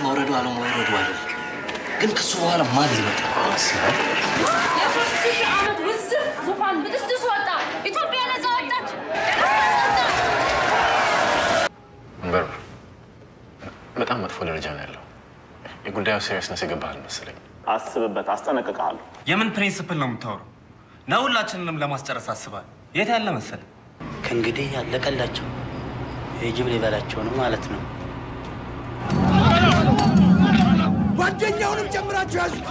መውረዱ አለመውረዱ አይደለም፣ ግን ከሱ በኋላ ማን ሊመጣ? የ3000 ዓመት ውዝፍ ዙፋን ብጥስጥስ ወጣ። ኢትዮጵያ ነፃ ወጣች። በርበር በጣም መጥፎ ደረጃ ነው ያለው። የጉዳዩ seriousness የገባህ አልመሰለኝም። አስብበት፣ አስጠነቅቅሃለሁ። የምን principle ነው የምታወራው? ነው ሁላችንንም ለማስጨረስ አስባል። የት ያለ መሰለህ? ከእንግዲህ ያለቀላቸው የጅብ ሊበላቸው ነው ማለት ነው። ጓደኛውንም ጨምራችሁ ያዙት።